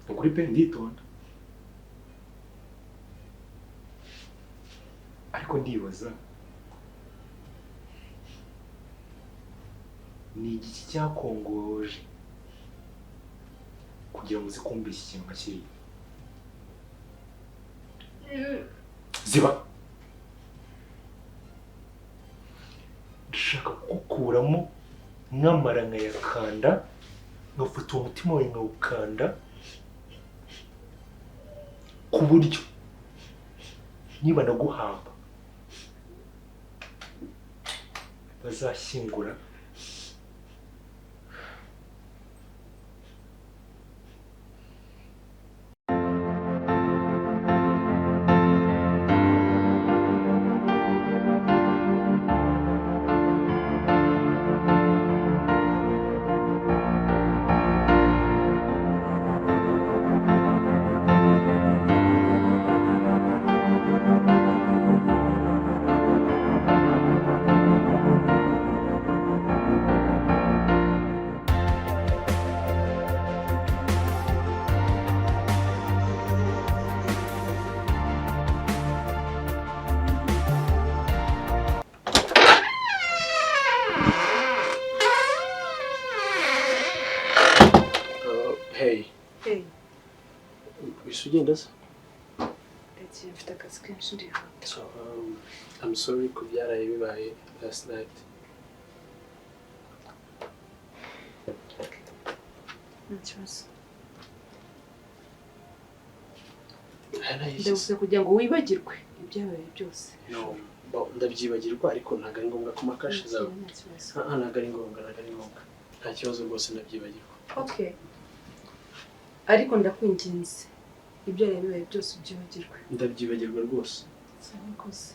Ni ukuri pe, nditonda, ariko ndibaza ni igiki cyakongoje kugira ngo uze kumbeshya ikintu nka kiriya. Ziba, ndashaka kugukuramo nkamara nkayakanda, ngafata uwo mutima wawe nkawukanda, ku buryo niba naguhamba bazashyingura Hey. Hey. Wise ugenda se? Ndagiye, mfite akazi kenshi, ndihuta. So, I'm sorry ku byaraye bibaye last night. Nta kibazo. Narayishyize. Ndagusa kugira ngo wibagirwe ibyabaye byose. No, bo, ndabyibagirwa ariko ntabwo ari ngombwa kuma cash zawe. Nta kibazo. Ah, ntabwo ari ngombwa, ntabwo ari ngombwa. Nta kibazo rwose, ndabyibagirwa. Okay. Ariko ndakwinginze, ibyabaye bibaye byose ubyibagirwe. Ndabyibagirwa rwose. Sinakoze.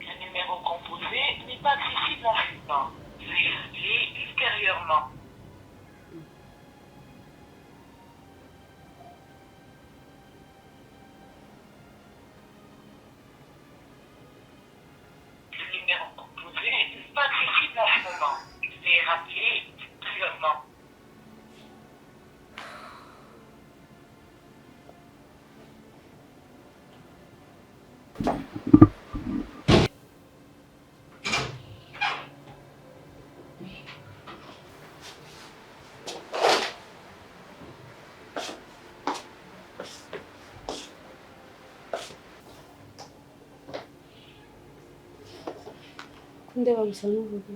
Le numéro composé n'est pas accessible en ce moment. Veuillez rappeler ultérieurement. Le numéro composé n'est pas accessible en ce moment. Veuillez rappeler ultérieurement. Kundeba gusa ntuvuge.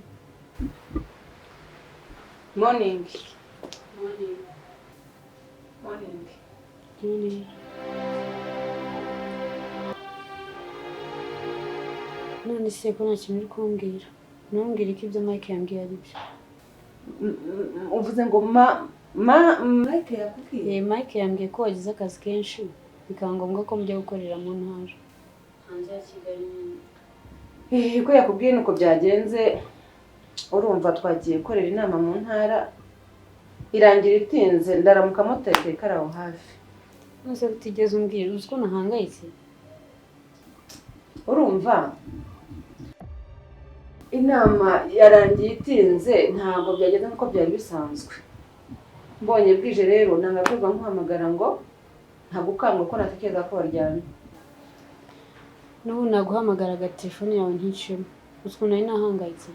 Morning. Morning. Morning. Morning. None se ko nta kintu uri kumbwira? Ntumbwire ko ibyo Mike yambwiye ari byo. Uvuze ngo ma Mike yakubwiye? Mike yambwiye ko wagize akazi kenshi bikaba ngombwa ko mujya gukorera mu ntara. Hanze ya Kigali nyine. Ko yakubwiye nuko byagenze, urumva twagiye gukorera inama mu ntara irangira itinze, ndaramuka motekeye kari aho hafi. None utigeze umbwira, uzi ko nahangayitse? Urumva inama yarangiye itinze, ntabwo byagenze nkuko byari bisanzwe. Mbonye bwije rero nanga kwirirwa nkuhamagara ngo ntagukanga kuko natekereza ko waryamye. N'ubu naguhamagaraga telefone yawe nticemo, uzi ukuntu nari nahangayitse?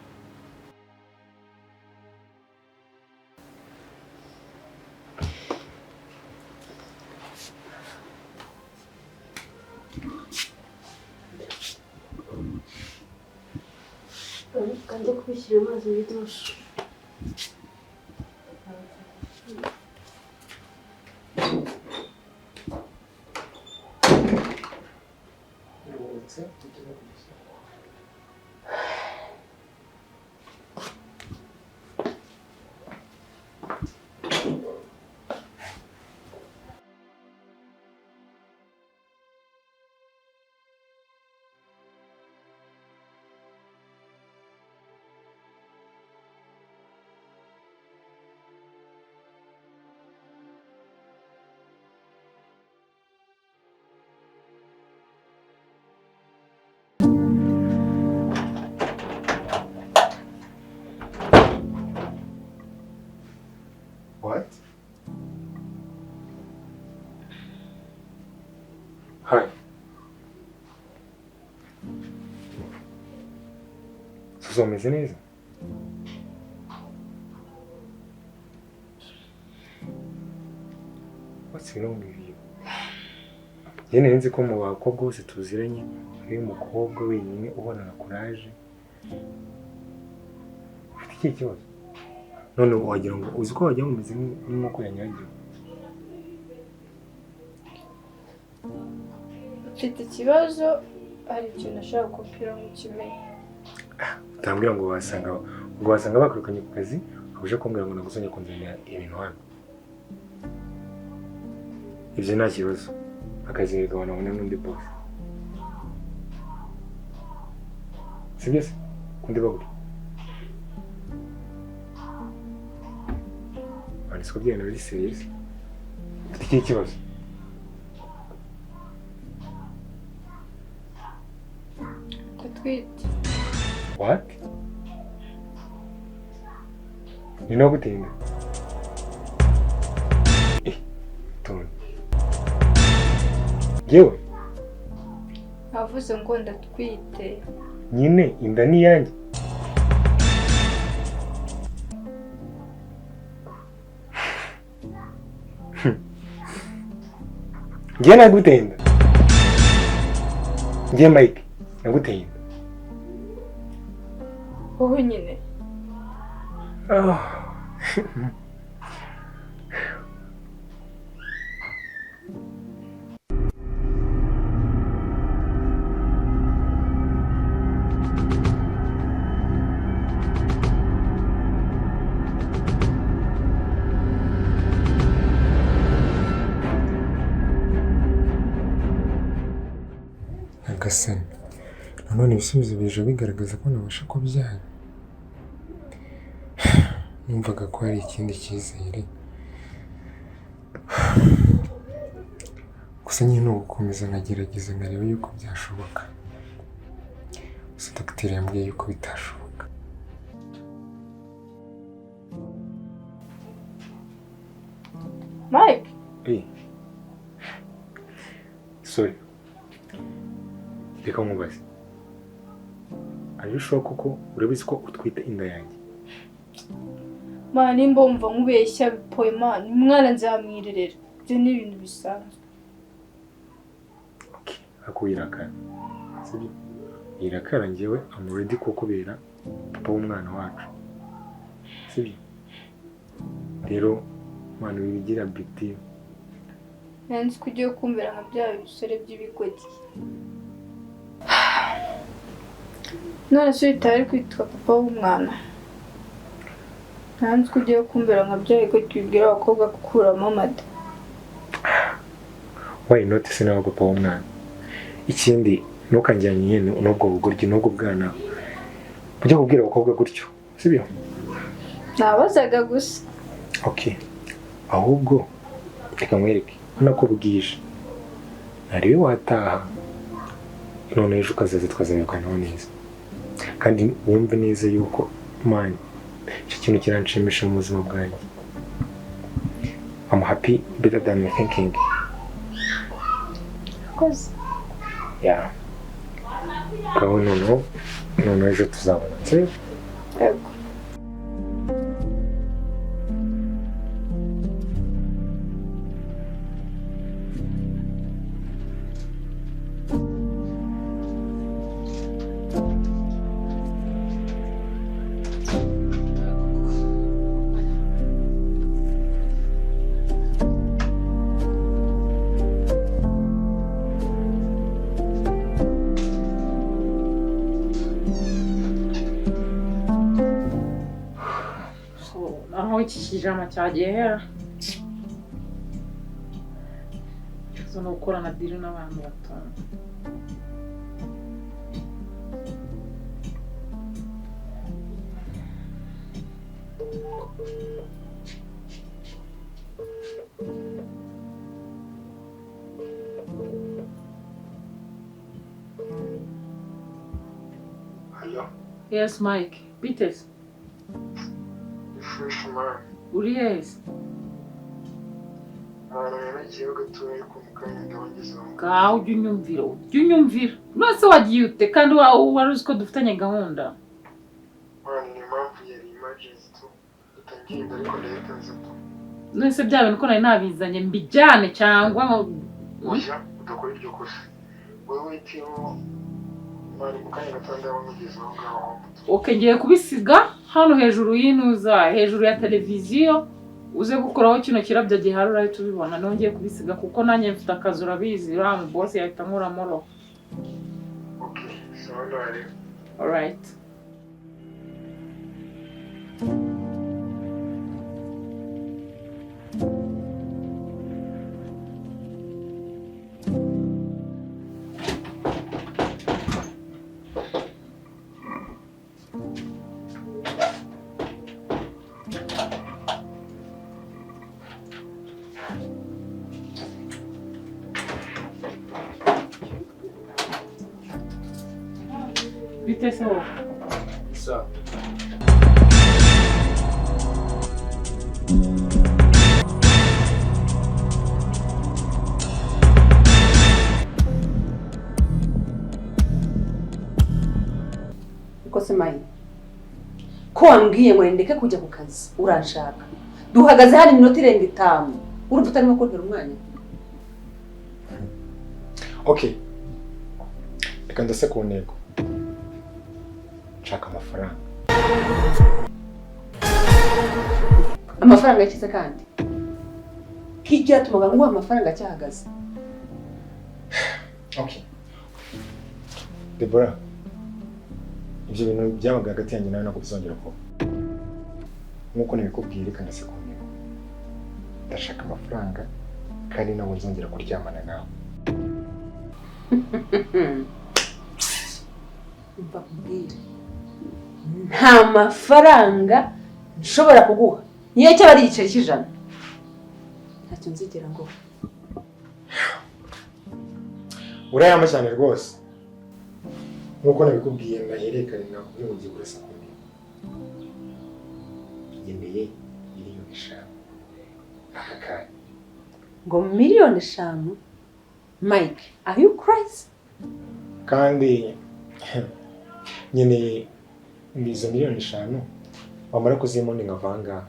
Kanjya kubishyira amazi muri dushe. Uruhutse ujye no kwishyura. What? Hi. Suzo, umeze neza? What's wrong with you? Njye nari nzi ko mu bakobwa bose tuziranye ari umukobwa wenyine ubonana courage. Ufite ikihe kibazo? None wagira ngo uzi ko wagira ngo umeze nk'inkoko yanyagiwe. Mfite ikibazo, hari ikintu ashaka kubwira ngo ukimenye. Utambwira ngo wasanga bakwirukanye ku kazi, uje kumbwira ngo nagusonye kunzanira ibintu hano. Ibyo nta kibazo. Akazi kagabana n'undi boss. Sibyo se? Kundi bagura. Siko byana biri serious. Ufite ikihe kibazo? Ndatwite. What? Ni no gutinda. Tony. Yewe? Navuze ngo ndatwite. Nyine inda ni yanjye. Njye naguteye inda. Njye Mike naguteye inda. Wowe nyine. Nyagasani, nanone ibisubizo bije bigaragaza ko nabasha kubyara. Numvaga ko hari ikindi cyizere, gusa nyine ni ugukomeza nkagerageza nkareba yuko byashoboka. Gusa dogiteri yambwiye yuko bitashoboka. Mike? Hey. Sorry. Reka nkubaze. Are you sure koko urabizi ko utwite inda yanjye? Mana, nimba wumva nkubeshya bipoye Mana, umwana nzamwirerera. Ibyo ni ibintu bisanzwe. Okay, ako wirakara. Sibyo? Wirakara njyewe I'm ready kukubera papa w'umwana wacu. Sibyo? Rero Mana wibigira big deal. Nanzi ko ugiye kumbera nka bya bisore by'ibigoryi. None se utari kwitwa papa w'umwana? Nanzi ko ugiye kumbera nka bya bigoryi bibwira abakobwa gukuramo amada. Why not se nawe papa w'umwana? Ikindi ntukanjyanye n'ubwo bugoryi n'ubwo bwana ujya kubwira abakobwa gutyo, sibyo? Nabazaga gusa. Okay. Ahubwo reka nkwereke, urabona ko bwije. Ntarebe wataha none ejo ukazaza tukazabikanaho neza. Kandi wumve neza yuko man icyo kintu kiranshimisha mu buzima bwanjye. I'm happy better than you thinking. Koze. Yeah. Ngaho noneho ejo tuzabona. Sibyo? Yego. iki kijama cyagiye hera. Ikibazo ni ugukorana diri n'abantu batanu. Hello. Yes, Mike. Peters. Fresh man. Uri yes. Ngaho ujya unyumvira, ujya unyumvira. None wagiye ute kandi wari uzi ko dufitanye gahunda? None se bya bintu ko nari nabizanye mbijyane cyangwa oya udakora iryo kosa. Wowe witiho mani mu kanya gato ndaba nkugezeho ngaho. Okay, ngiye kubisiga hano hejuru y'intuza, hejuru ya televiziyo. Uze gukoraho kino kirabyo gihari urahita ubibona. Nongeye kubisiga kuko nanjye mfite akazi urabizi, uriya mu boss yahita ankuramo roho. Okay, sawa nare. All right. Bite se wowe? Sawa. Uko se Mayi, ko wambwiye ngo ndeke kujya ku kazi uranshaka, duhagaze hano iminota irenga 5, urumva utarimo kuntera umwanya? Okay, reka ndase ku ntego. Nshaka amafaranga. Amafaranga yakize kandi nk'icyatumaga nguha amafaranga cyahagaze. Okay Deborah, ibyo bintu byabaga hagati yanjye nawe ntabwo bizongera kuba. Nk'uko nabikubwiye, reka ndase ku ntego. Ndashaka amafaranga kandi ntabwo nzongera kuryamana nawe. Umva nkubwire, nta mafaranga nshobora kuguha, niyo cyaba ari igiceri cy'ijana, ntacyo nzigera nguha. Urayama cyane rwose. Nk'uko nabikubwiye naherekane, nakubwiye ngo ngiye kurasa ku ntego. Ngeneye 5 miliyoni aka kanya. Ngo 5 miliyoni? Mike, are you crazy? Kandi nkeneye izo 5 miliyoni, wamara kuzimpa nkava aha ngaha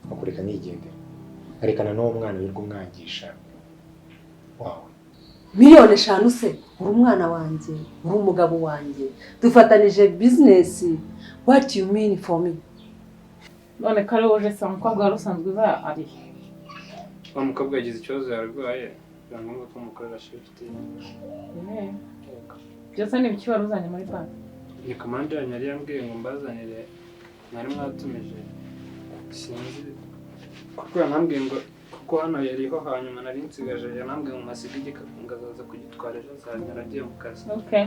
nkakureka nkigendera, nkarekana n'uwo mwana wirirwa umwangisha wawe. 5 miliyoni se? Uri umwana wanjye, uri umugabo wanjye, dufatanije business. What you mean for me? None kare woje se umukobwa wari usanzwe uza ari? Wa mukobwa yagize ikibazo yararwaye, biba ngombwa ko mukorera shift. Byose ni ibiki wari uzanye muri banki? Ni komande yanyu yari yambwiye ngo mbazanire, mwari mwatumije, sinzi kuko yanambwiye ngo kuko hano yariho hanyuma nari nsigaje, yanambwiye ngo masige igikapu ngo azaza kugitwara ejo azanyura agiye mu kazi. Okay.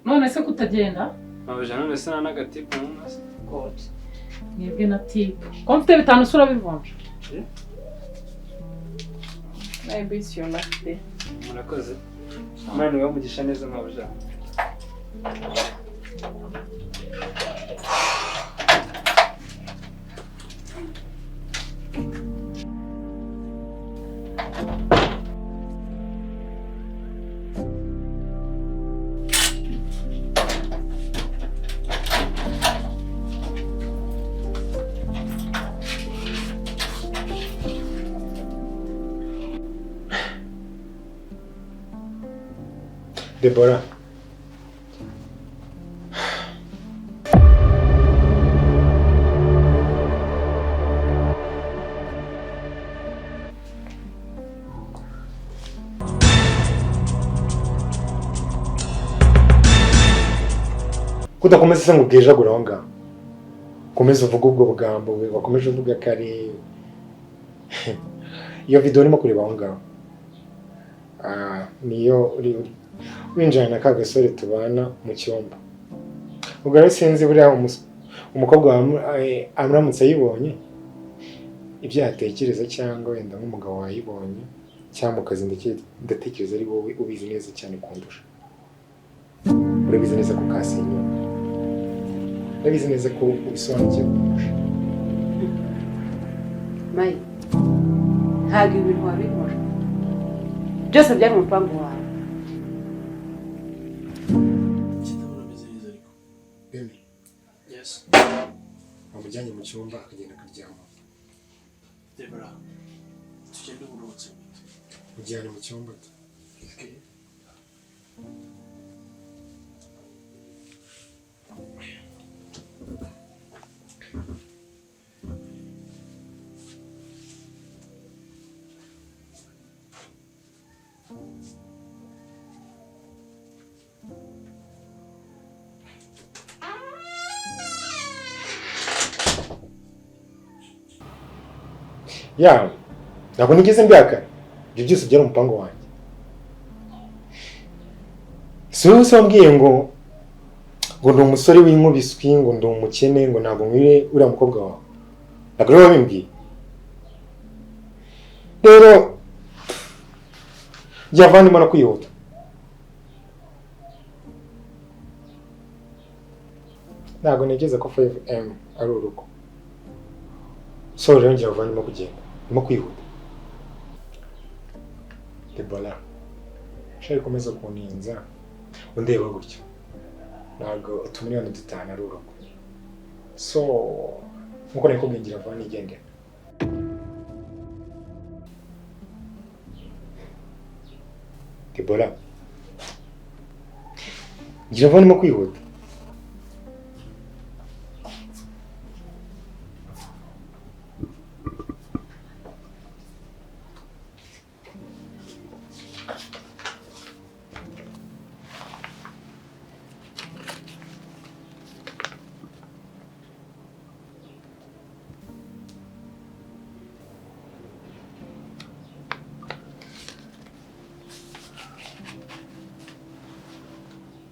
None se kutagenda? Mabuja none se nta n'agatipu mu maso? God. Mwebwe na tipu. Ko mfite 5 se urabivunja? Maybe it's your last day. Murakoze. Imana ibahe umugisha neza mabuja. Deborah, Kudakomeza se ngo ubwijagure aho ngaho. Komeza uvuge ubwo bugambo we wakomeje uvuga kare. Iyo video urimo kureba aho ngaho. Niyo uri winjirana na ka gasore tubana mu cyumba. Ubwo rero sinzi buriya umukobwa amuramutse ayibonye ibyo yatekereza cyangwa wenda nk'umugabo wayibonye cyangwa mu kazi ndatekereza ari wowe ubizi neza cyane kundusha. Urabizi neza ko kasenyuka. Urabizi neza ko ubisobanukiwe kundusha. Mayi, ntabwo ibintu wabikora byose byari umupangu wawe. Yes. Wamujyanye mu cyumba akagenda akaryama. Debra, tugende uburuhutse. Mujyane mu cyumba. Okay. Ya, ntabwo nigeze mbihakana. Ibyo byose byari umupango wanjye. Si wowe se wambwiye ngo ndi umusore w'inkubiswi, ngo ndi umukene, ngo ntabwo nkwiriye uriya mukobwa wawe. Ntabwo rero wabimbwiye. Rero jya vandimo no kwihuta. Ntabwo nigeze ko 5M ari urugo. So rero njya vandimo kugenda. Ndimo kwihuta. Debora, shari komeza kuninza undeba gutyo. Ntabwo 5,000,000 ari urugo. So nkuko nakubwiye ngira vuba nigendera. Debora, ngira vuba ndimo kwihuta.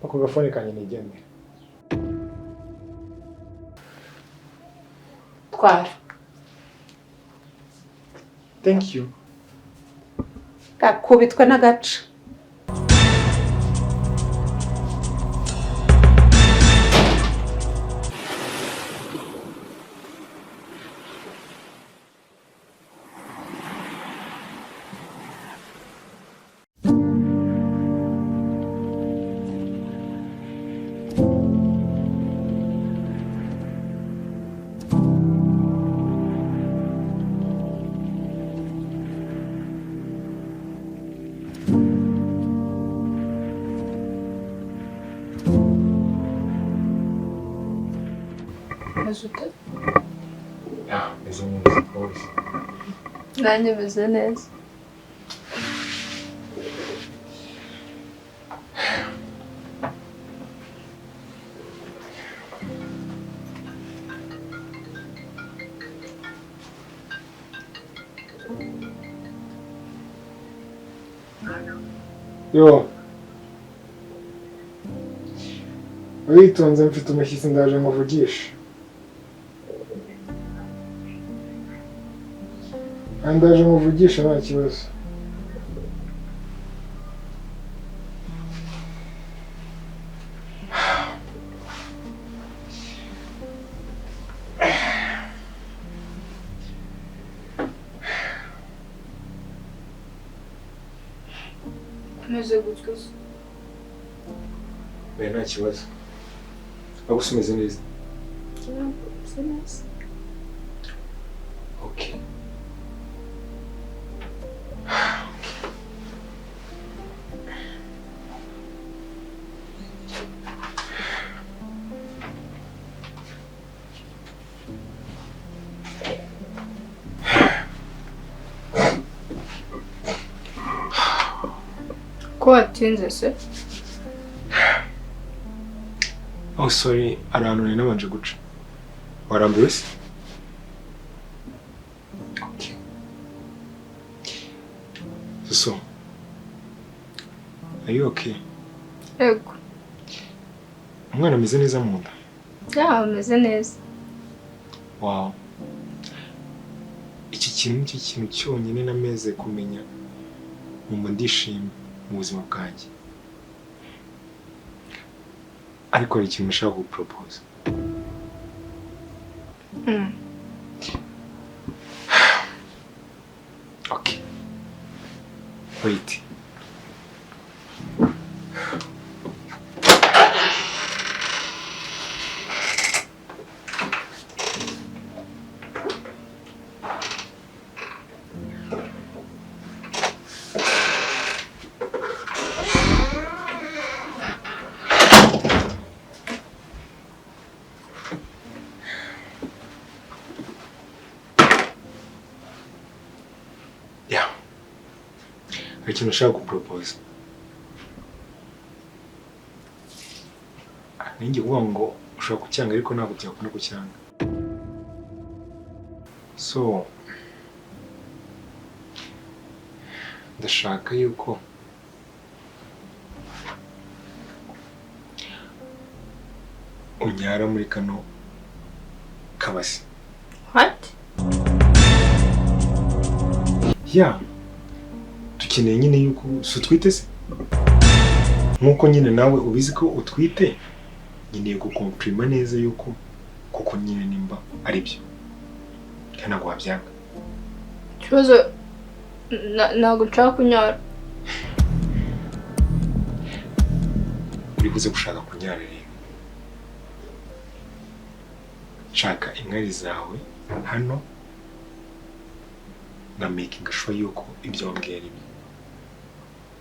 Ako gafone kanjye nigendera. Twara. Thank you. Gakubitwe n'agaca. Meze neza rwose. Nanjye meze neza. Yo, witonze mfite umushyitsi ndaje nkuvugishe. Ndaje nkuvugisha nta kibazo. Umeze gutyo se? Oya nta kibazo. Ahubwo se umeze neza? Meze neza. Okay. Ko watinze se? Oh sorry, hari ahantu nari nabanje guca. Warambiwe se? Okay. Soso, are you okay? Yego. Umwana ameze neza mu nda? Yeah, ameze neza. Wow. Iki kintu nicyo kintu cyonyine nameze kumenya numva ndishimye mu buzima bwanjye. Ariko hari ikintu nshaka gupropose. Okay. Wait. Yeah. Hari ikintu nshaka gupropose. Ninjye kuvuga ngo ushobora kucyanga ariko ntabwo byakunda kucyanga. So ndashaka yuko unyara muri kano kabasi. What? Yeah. Dukeneye nyine yuko si utwite se? Nkuko nyine nawe ubizi ko utwite, nkeneye gukomprima neza yuko kuko nyine nimba ari byo. Kandi ntabwo wabyanga. Ikibazo ntabwo nshaka kunyara. Uri buze gushaka kunyara rero. Shaka inkari zawe hano na making sure yuko ibyo wambwiye ari byo.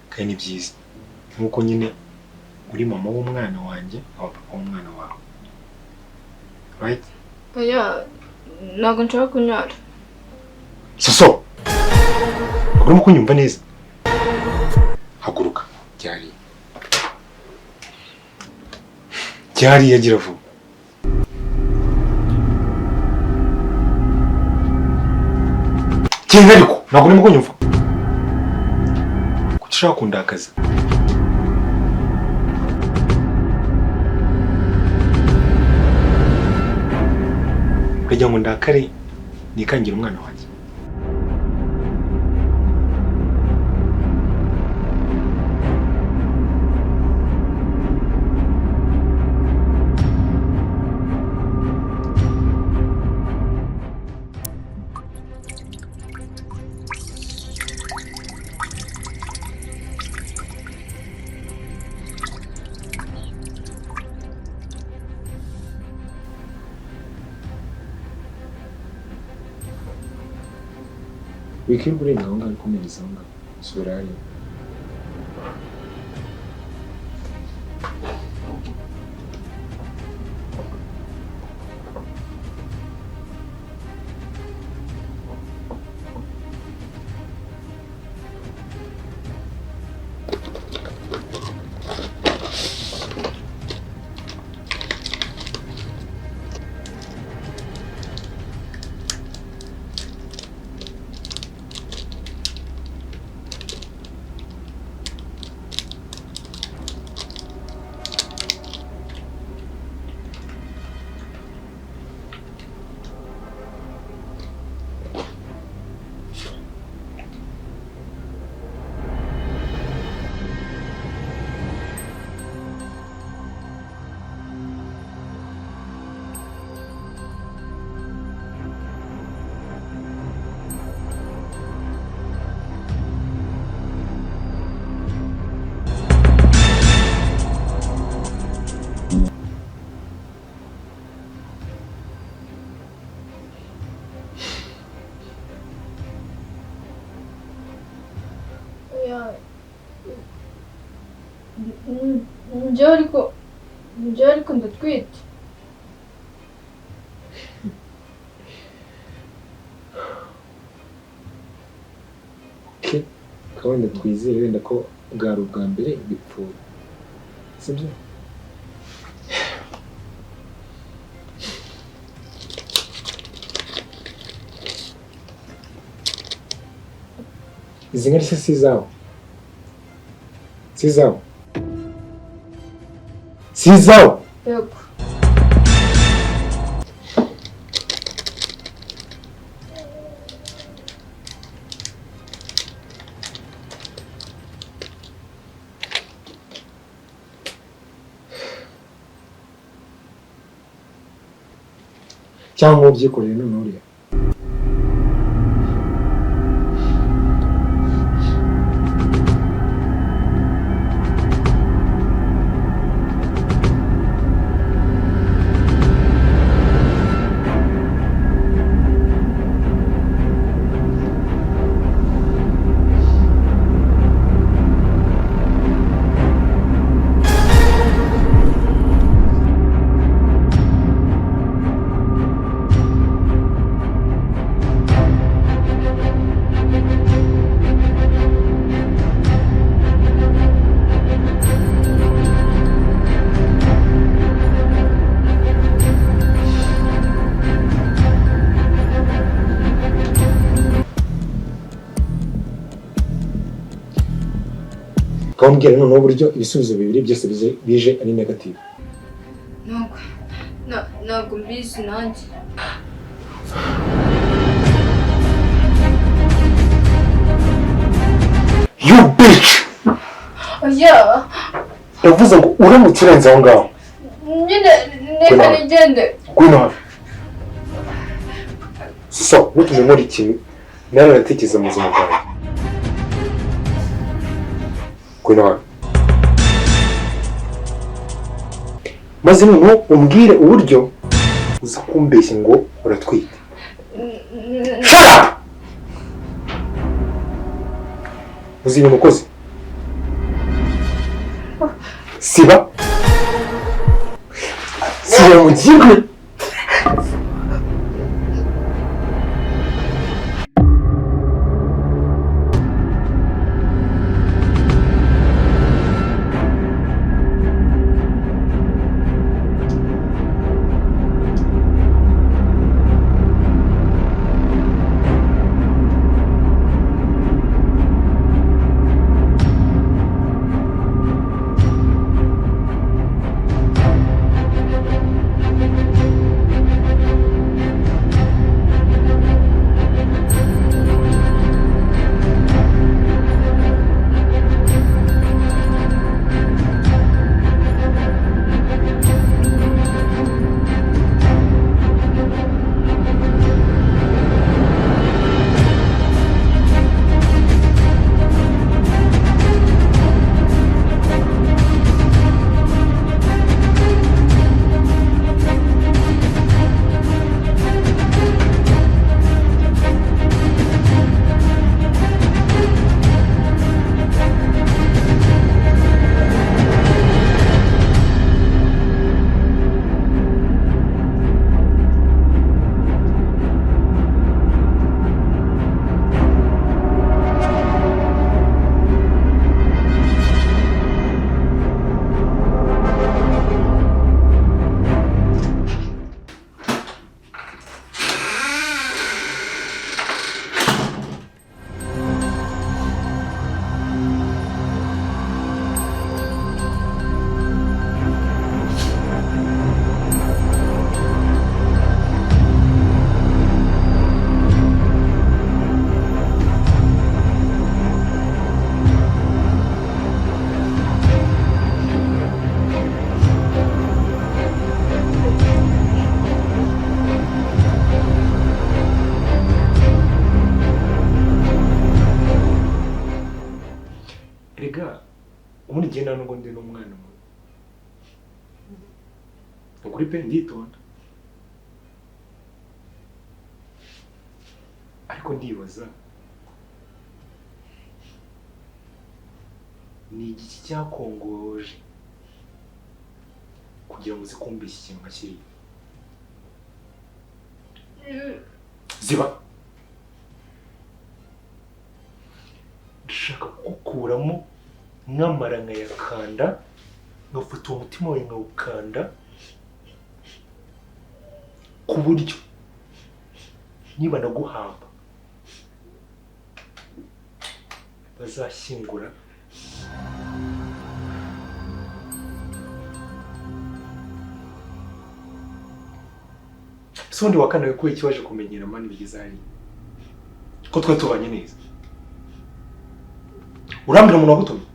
Kandi ni byiza. Nkuko nyine uri mama w'umwana wanjye, aba papa w'umwana wawe. Right? Oya, ntabwo nshaka kunyara. Soso! Urimo kunyumva neza? Haguruka. Byari. Byari yagira vuba. Genda ariko, ntabwo urimo kunyumva. Kuki ushaka kundakaza? Uragira ngo ndakare nikangire umwana wanjye? Wikirirwa urenga aho ngaho ukomereza aho ngaho subira hariya. Njyewe ariko ndatwite. Okay. Wenda twizere wenda ko bwari ubwa mbere bipfuye. Sibyo? Izi nkari se si izawe? Si izawe? Si izawe? Yego. Cyangwa ubyikoreye none uriya. Kawumbwira noneho uburyo ibisubizo bibiri byose bije ari negative. Ntabwo mbizi nanjye. You bitch! Oya! Ndavuze ngo uramutse urenze aho ngaho. Nyine reka nigende. Ngwino hano. So, ntutume nkora ikintu naratekereza mu buzima bwanjye. Ngwino hano. Maze noneho umbwire uburyo uza kumbeshya ngo uratwite. Shut up! Uzi ibintu ukoze? Siba! Siba mu gihugu! Ubundi njye nta nubwo ndi n'umwana mubi. Ukuri pe nditonda. Ariko ndibaza ni igiki cyakongoje kugira ngo uze kumbeshya ikintu nka kiriya? Ziba! Ndashaka kugukuramo nkamara nkayakanda, ngafata uwo mutima wawe nkawukanda ku buryo niba naguhamba Bazashyingura ese ubundi wa kane we kuki waje kumenyera mani bigeze hariya ko twe tubanye neza urambwira umuntu wagutumye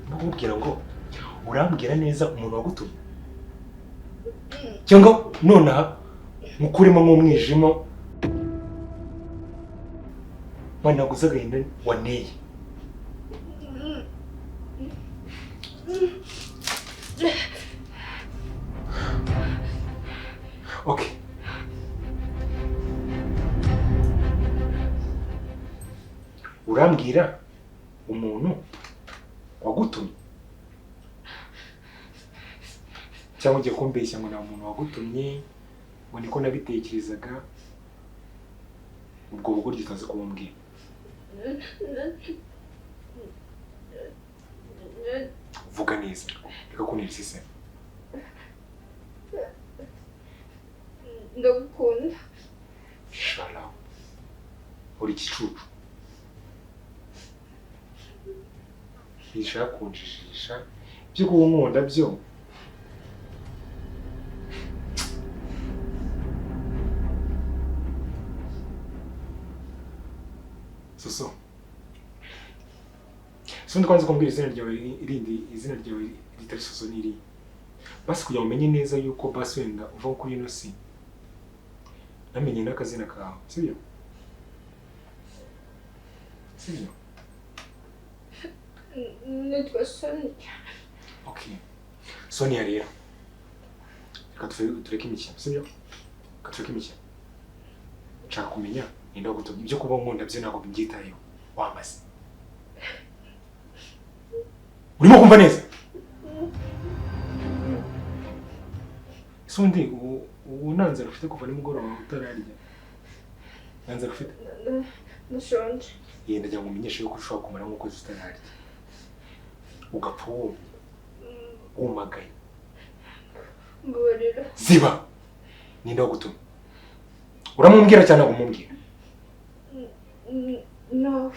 ndakubwira ngo urambwira neza umuntu wagutumye cyangwa nonaha mukuremo nk'umwijima mani naguze agahinda waneye Okay. Urambwira umuntu wagutumye cyangwa ugiye kumbeshya ngo nta muntu wagutumye ngo niko nabitekerezaga ubwo bugoryi utazi kubumbwira vuga neza reka kuntera iseseme Ndagukunda. Shut up. Uri igicucu. Bishaka kunjijisha ibyo kuba unkunda byo. Soso. Sundi kwanza kumbwira izina ryawe irindi izina ryawe ritari Soso niri. Basi kugira umenye neza yuko basi wenda uva kuri ino si. Namenye n'akazina kawe, sibyo? Sibyo? Nitwa Sonia. Okay. Sonia rero. Reka tureke imikino, sibyo? Reka tureke imikino. Nshaka kumenya ninde wagutumye ibyo kuba nkunda byo ntabwo mbyitayeho. Wambaze. Urimo kumva neza? Sundi ubu nta nzara ufite kuva nimugoroba utararya. Nta nzara ufite? Ndashonje. Yenda ndagira ngo umenyeshe yuko ushobora kumara nk'ukwezi utararya. Ugapfa wumye. Wumagaye. Mbabarira. Ziba! Ninde wagutumye? Uramumbwira cyangwa ntabwo umumbwira? Nawe.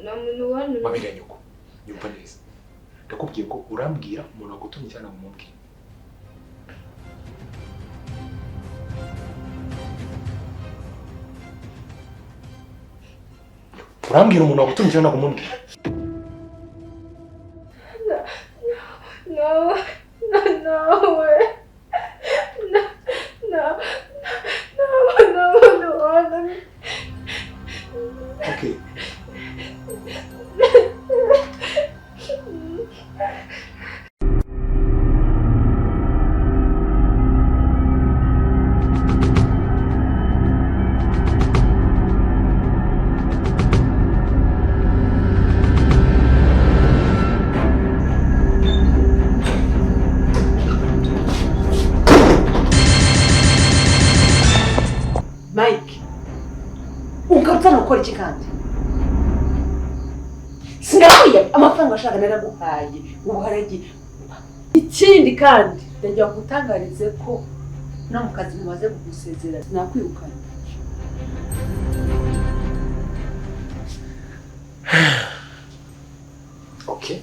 Nta muntu wantumye. Babira nyoko. Nyumva neza. Ndakubwiye ko urambwira umuntu wagutumye cyangwa ntabwo umumbwira. Urambwira umuntu wagutumye cyangwa ntabwo umumbwira? No, no, nawe. No, no, no, no, no. Okay. Mike, ugarutse hano gukora iki kandi? Sinakwiye amafaranga washakaga naraguhaye, ubu haragiye. Ikindi kandi ndagira ngo utangarize ko no mu kazi mumaze kugusezera sinakwirukana. Okay.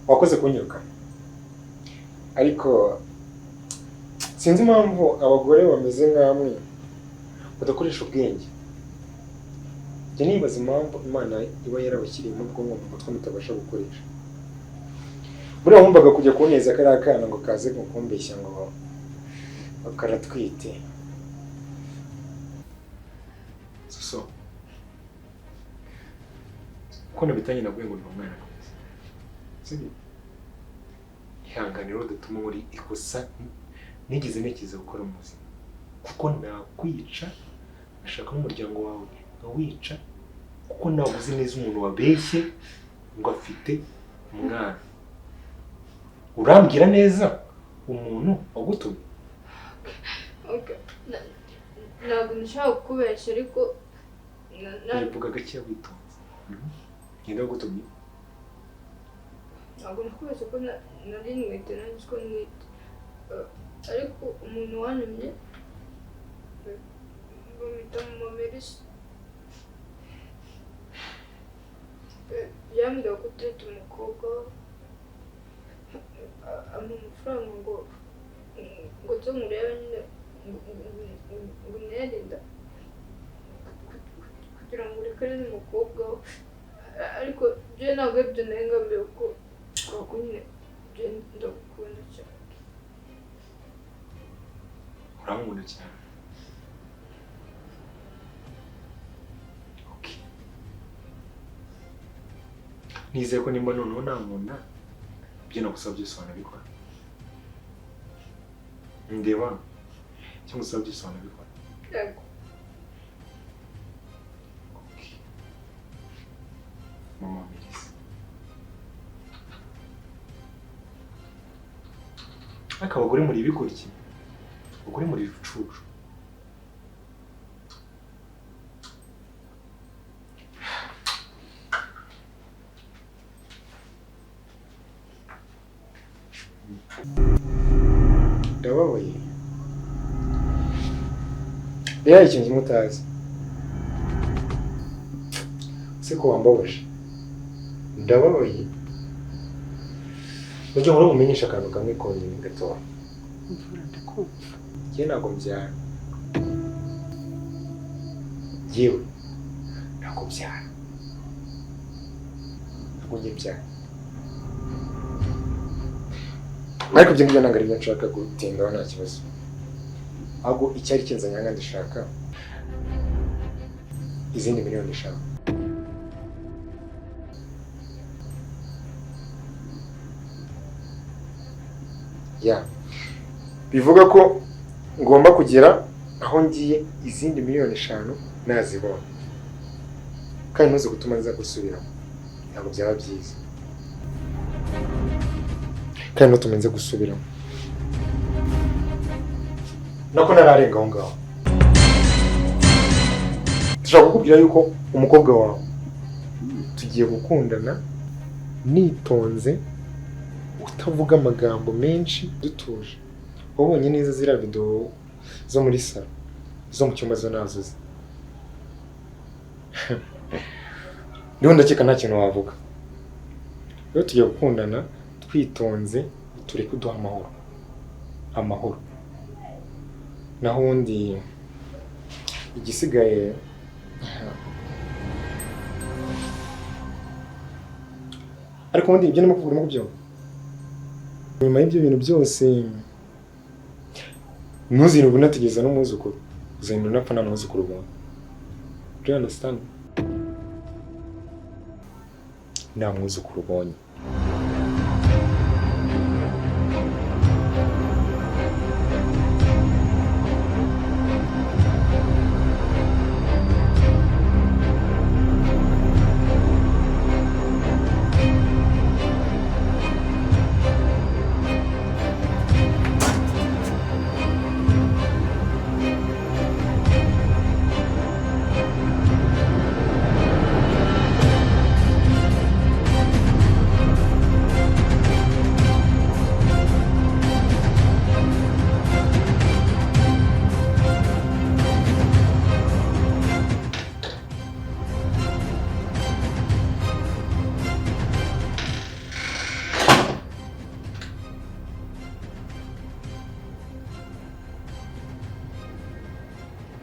Wakoze kunyirukana. Ariko sinzi impamvu abagore bameze nkamwe badakoresha ubwenge. Njye nibaza impamvu Imana iba yarabashyiriyemo ubwonko mu mutwe mutabasha gukoresha. Buriya wumvaga kujya kuneza kariya kana ngo kaze kukumbeshya ngo karatwite. Soso. Ko nabitanye nabwiye ngo ni umwana mwiza. Sibyo? Ihangane rero udatuma muri ikosa nigeze ntekereza gukora mu buzima. Kuko nakwica ngashaka n'umuryango wawe nkawica kuko ntabwo uzi neza umuntu wabeshye ngo afite umwana. Urambwira neza umuntu wagutumye? Okay. Ntabwo nshaka kukubeshya ariko bivuga gake witonze. Ninde wagutumye? Ntabwo nakubeshya ko nari ntwite, nari nzi ko ntwite. Ariko umuntu wantumye bamwita Mama Melissa. Yambwiye ko utereta umukobwa ampa amafaranga ngo nze murebe nyine ngo untere inda kugira ngo urekere n'umukobwa we. Ariko byo ntabwo aribyo nari ngambiriye kuko nyine byo ndagukunda cyane. Urankunda cyane. Okay. Nizeye ko nimba noneho nankunda ibyo nagusaba byose wanabikora. Ndeba icyo ngusaba byose wanabikora. Yego. Okay. Mama Melissa. Ariko abagore muri ibigoryi, abagore muri ibicucu. Ndababaye. Rero ikintu kimwe utazi. Ese ko wambabaje? Ndababaye. Ujye uhora umumenyesha akantu kamwe konyine gatoya. Mvura ndakumva. Njye ntabwo mbyara. Yewe ntabwo mbyara. Ntabwo njye mbyara. Ariko ibyo ngibyo ntabwo aribyo nshaka gutindaho nta kibazo. Ahubwo icyari kinzanye aha ndashaka izindi miliyoni 5. Ya. Bivuga ko ngomba kugera aho ngiye izindi miliyoni 5 nazibona. Kandi ntuze gutuma nza gusubiramo. Ntabwo byaba byiza. Kandi ntutume nza gusubiramo. Nako nararenga aho ngaho. Ndashaka kukubwira yuko umukobwa wawe tugiye gukundana nitonze, utavuga amagambo menshi, dutuje. Wabonye neza ziriya video zo muri salo, zo mu cyumba zo nazo uzi. Ndiho ndakeka nta kintu wavuga. Rero tugiye gukundana twitonze, tureke uduha amahoro. Amahoro. Naho ubundi igisigaye ariko ubundi ibyo ndimo kuvuga urimo kubyumva. Nyuma y'ibyo bintu byose ntuzirinde unategereza n'umwuzukuru, uzarinda unapfa nta mwuzukuru ubonye. Do you understand? Nta mwuzukuru ubonye.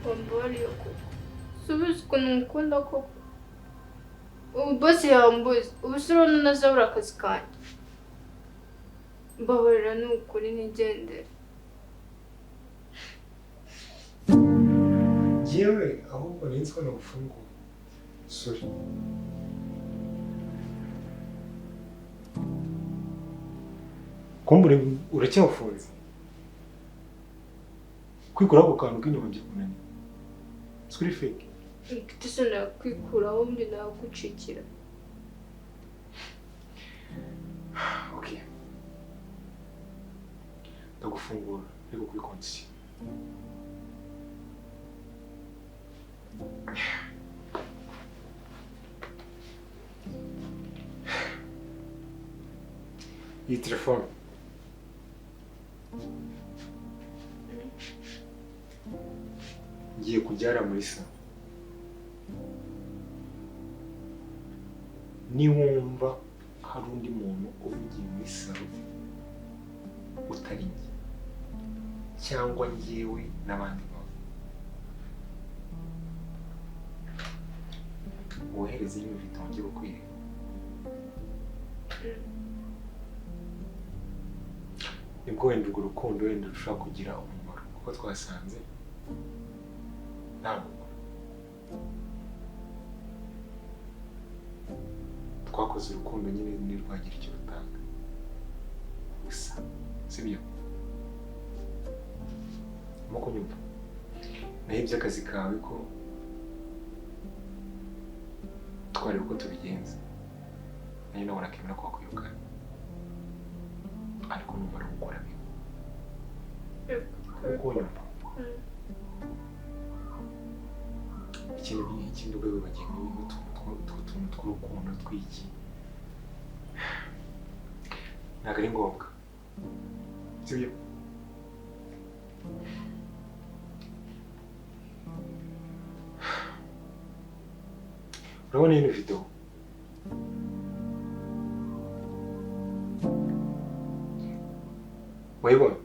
Wambabariye koko. Subiza ukuntu ngukunda koko. Ubu boss yambuze. Ubu se urabona ntazabura akazi kanjye. Mbabarira ni ukuri nigendere. Yewe ahubwo nari nzi ko nagufunguye. Sorry. Kumbure uracyafunze. Kwikuraho ako kantu k'inyuma byakunaniye. It's really fake. Mfite isoni nakwikuraho ubundi nagucikira. Okay. Ndagufungura ariko kuri condition. Iyi telefone Ngiye kujya muri salo. Niwumva hari undi muntu uvugiye muri salo utari njye cyangwa njyewe n'abandi bantu, wohereze ino video ngiye kukwereka. Nibwo wenda urwo rukundo wenda rushobora kugira umumaro, kuko twasanze nta mumaro. Twakoze urukundo nyine ntirwagira icyo rutanga gusa, sibyo? Urimo kunyumva? Naho iby'akazi kawe ko twareba uko tubigenza, nayo nawe nakemera ko wakwirukana, ariko numara gukora bimwe. Urimo kunyumva? Ikindi rwego bagenda utuntu tw'urukundo tw'iki ntabwo ari ngombwa, sibyo? Urabona ino video? Wayibona?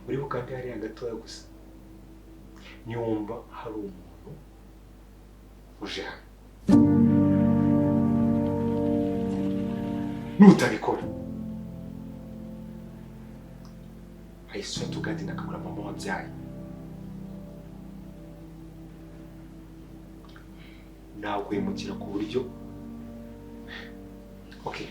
Uri bukande hariya gatoya gusa, niwumva hari umuntu uje hano, nutabikora I swear to God ndakabura mama wabyaye, naguhemukira ku buryo. Okay.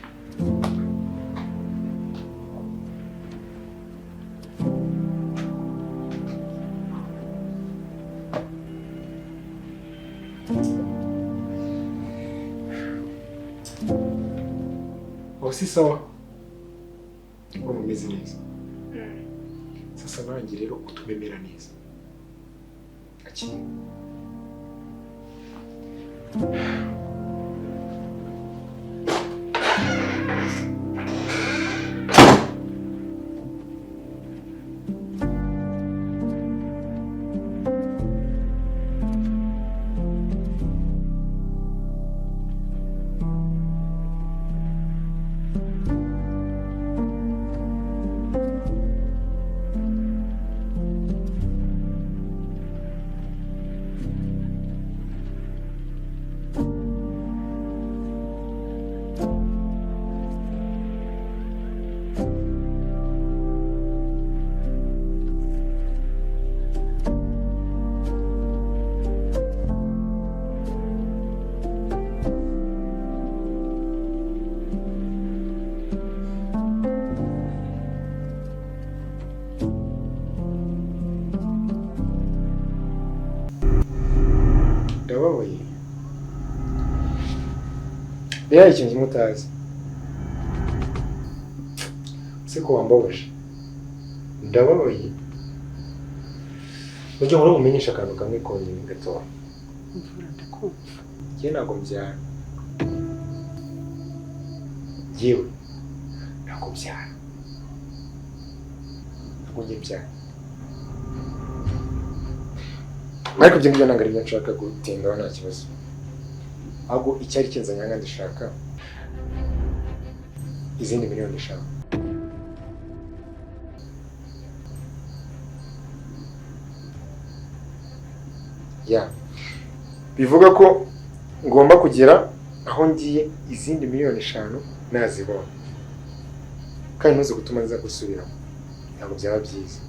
Si sawa, urumva umeze neza. Sasa nanjye rero utumemera neza. Akiri. Ndababaye. Rero ikintu kimwe utazi, siko wambabaje, ndababaye. Ujye uhora umumenyesha akantu kamwe konyine gatoya. Mvura ndakumva. Njye ntabwo mbyara. Njyewe ntabwo mbyara. Ntabwo njye mbyara. Ariko ibyo ngibyo ntabwo ari byo nshaka gutindaho, nta kibazo. Ahubwo icyari kinzanye aha ndashaka izindi 5 miliyoni. Ya bivuga ko ngomba kugera aho ngiye izindi 5 miliyoni nazibona, kandi ntuze gutuma nza gusubiramo, ntabwo byaba byiza.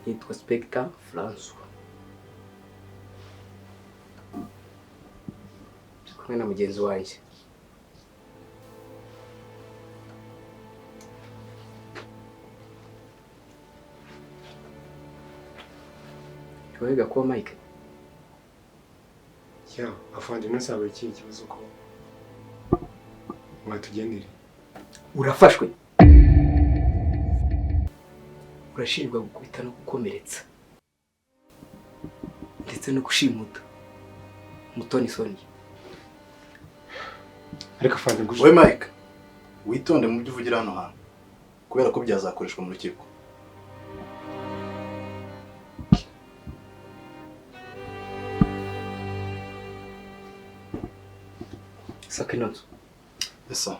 Nitwa Spectre François. Kumwe na mugenzi wanjye. Wiga kuba Mike? Ya, afande ntusaba iki kibazo ko mwatugendere. Urafashwe. Urashinjwa gukubita no gukomeretsa ndetse no gushimuta Mutoni Sonia. Ariko afande nguje. We Mike, witonde mu byo uvugira hano hantu kubera ko byazakoreshwa mu rukiko. Saka ino nzu. Yes sir.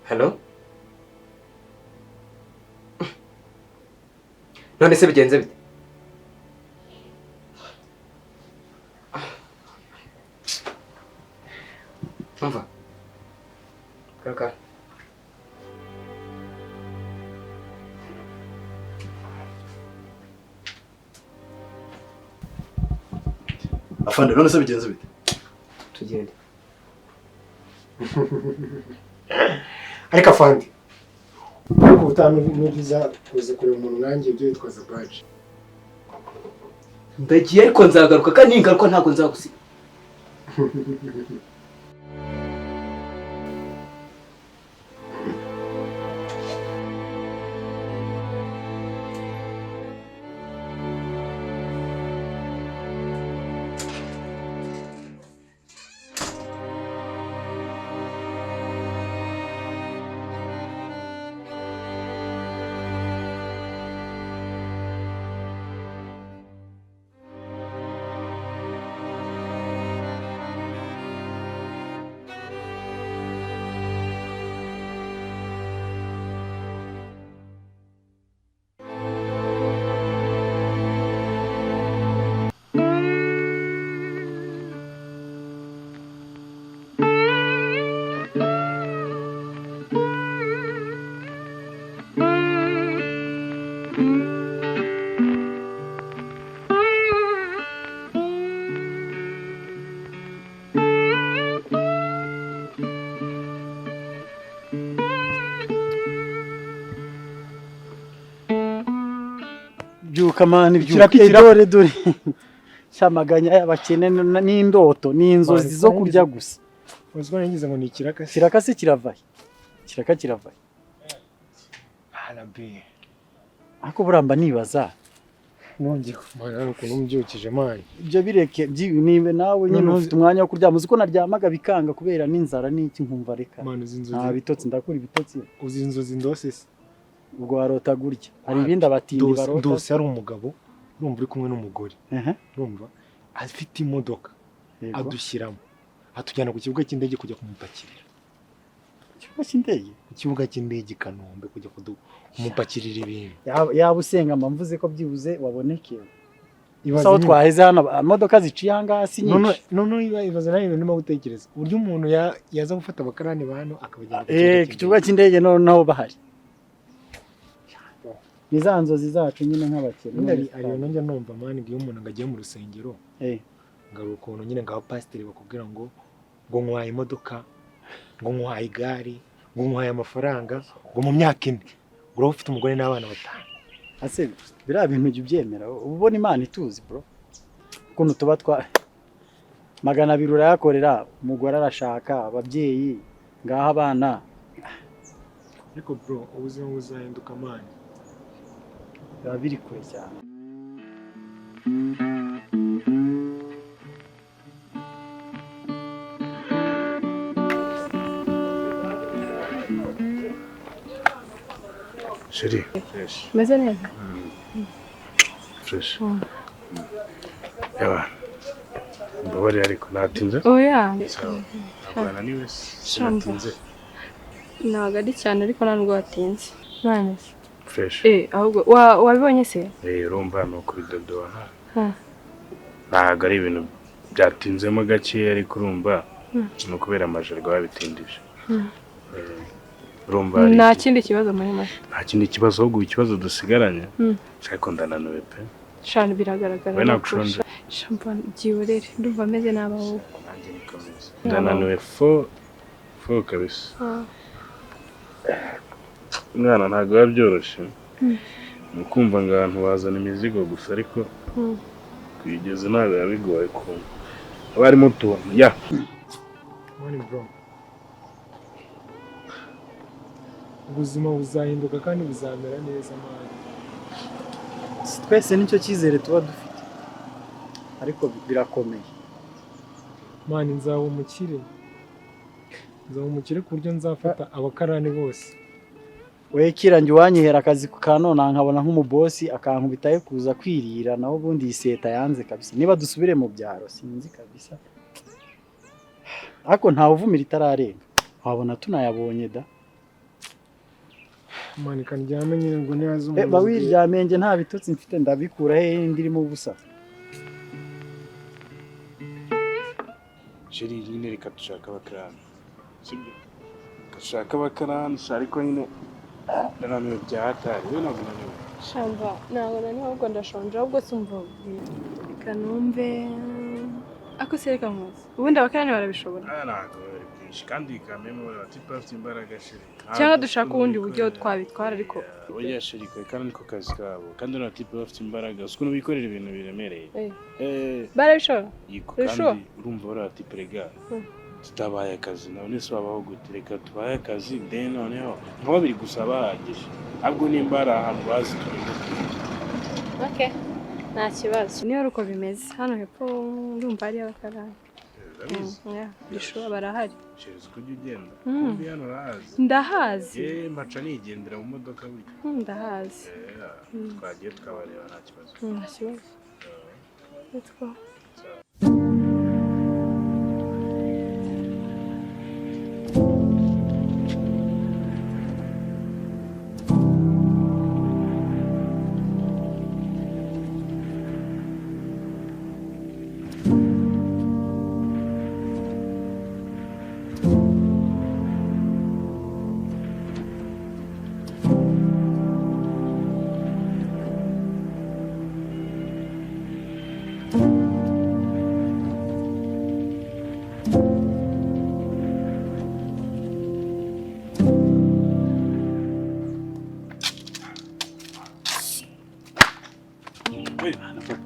Hello? None se bigenze bite? Umva. Kaka. Afande none se bigenze bite? Tugende. Ariko afande, ariko ubutaha nugiza kuza kureba umuntu nkanjye ibyo witwaza badge. Ndagiye ariko nzagaruka kandi ningaruka ntabwo nzagusiga. Byuka mani byuka dore dore cyamaganya y'abakene n'indoto n'inzozi zo kurya gusa. Uzwa ngize ngo ni ikiraka se. Kiraka se kiravaye. Kiraka kiravaye. Arabe. Ako buramba nibaza. Nongi mana ukuntu umbyukije mani. Ibyo bireke nibe nawe nyine ufite umwanya wo kuryama uzi ko naryamaga bikanga kubera n'inzara n'iki nkumva reka. Mani uzi inzozi. Nta bitotsi ndakura ibitotsi. Uzi inzozi ndose se. Ubwo warota gutya hari ibindi abatindi barota. Ndose ari umugabo urumva uri kumwe n'umugore. Urumva afite imodoka adushyiramo atujyana ku kibuga cy'indege kujya kumupakirira. Ikibuga cy'indege? Ku kibuga cy'indege Kanombe kujya kumupakirira ibintu. Yaba usenga mvuze ko byibuze wabonekewe. Ibaze aho twaheze hano imodoka ziciye aha ngaha si nyinshi. None ibaze nawe ndimo gutekereza uburyo umuntu yaza gufata abakarani ba hano akabajyana ku kibuga cy'indege noneho bahari. Ni za nzozi zacu nyine nk'abakene. Ariyo nongera numva mani iyo umuntu ngo agiye mu rusengero ngari ukuntu nyine ngo abapasiteri bakubwira ngo nkwaye imodoka, ngo nkwaye igare, ngo nkwaye amafaranga, ngo mu myaka ine uraba ufite umugore n'abana batanu. Ase biriya bintu ujya ubyemera uba ubona Imana ituzi bro. Ukuntu tuba twa 200 urayakorera, umugore arashaka, ababyeyi ngaha abana. Ariko bro ubuzima buzahinduka mani. Biba biri kure cyane. Chérie. Meze neza. Fresh. Yawa. Mbabarira ariko natinze? Oya. Ntabwo naniwe sinatinze. Ntabwo ari cyane ariko ntabwo watinze. None se. Fresh. Ahubwo wabibonye se? Urumva ni ukubidodoa. Ntabwo ari ibintu byatinzemo gake ariko urumva ni ukubera amajerwa babitindije. Urumva hari Nta kindi kibazo muri make? Nta kindi kibazo, ahubwo ikibazo dusigaranye, ariko ndananiwe pe. Shana, biragaragara. Wowe ntabwo ushonje? Shampa, byihorere, ndumva ameze nabi ahubwo. Nanjye nikomeze, ndananiwe fo fo kabisa. Mwana, ntabwo biba byoroshye. Ni ukumva ngo abantu bazana imizigo gusa, ariko kuyigeza ntabwo biba bigoye kumva haba harimo utuntu ya. Morning, bro. Ubuzima buzahinduka kandi buzamera neza, man. Twese nicyo cyizere tuba dufite, ariko birakomeye. Man, nzaba umukire. Nzaba umukire ku buryo nzafata abakarani bose. We kirangi, uwanyihera akazi ka none nkabona nk'umubosi akankubitayo kuza kwirira, naho ubundi iyi seta yanze kabisa. Niba dusubire mu byaro, sinzi kabisa, ariko ntawe uvumira itararenga, wabona tunayabonye da. Man, kandyame nyine ngo nihaza Eh, umuntu. Ba wiryamiye, njye nta bitotsi mfite, ndabikura hehe ndirimo ubusa? Chéri, nyine reka dushake abakarani, sibyo? Dushake abakarani sha, ariko nyine ndananiwe bya hatari. We ntabwo unaniwe? Shamba, ntabwo nani, ahubwo ndashonje. Ahubwo simva, reka numve ako se, reka nkuze. Ubundi abakarani barabishobora? Ah, ntabwo bari bwinshi kandi kameme bari batipe bafite imbaraga, chéri. Cyangwa dushaka ubundi buryo twabitwara, ariko Oya chéri, kare kandi niko kazi kabo, kandi n'abatipe bafite imbaraga, uzi ukuntu bikorera ibintu biremereye. Eh. Barabishobora? Yego. Uri sure? Kandi urumva bariya batipe rega, tutabaye akazi none se wabaho gute? Reka tubaye akazi, then noneho nka babiri gusa bahagije, ahubwo nimba hari ahantu bazi tugende. Okay, nta kibazo niba ari uko bimeze. Hano hepfo ndumva hariyo abakarani. Urabizi? Yeah, bishuwa barahari. Chéri, uzi ko ujya ugenda? Mm. Kumbi hano urahazi? Ndahazi. Ye, mpaca nigendera mu modoka burya. Ndahazi. Twagiye tukabareba, nta kibazo. Nta kibazo. Let's go.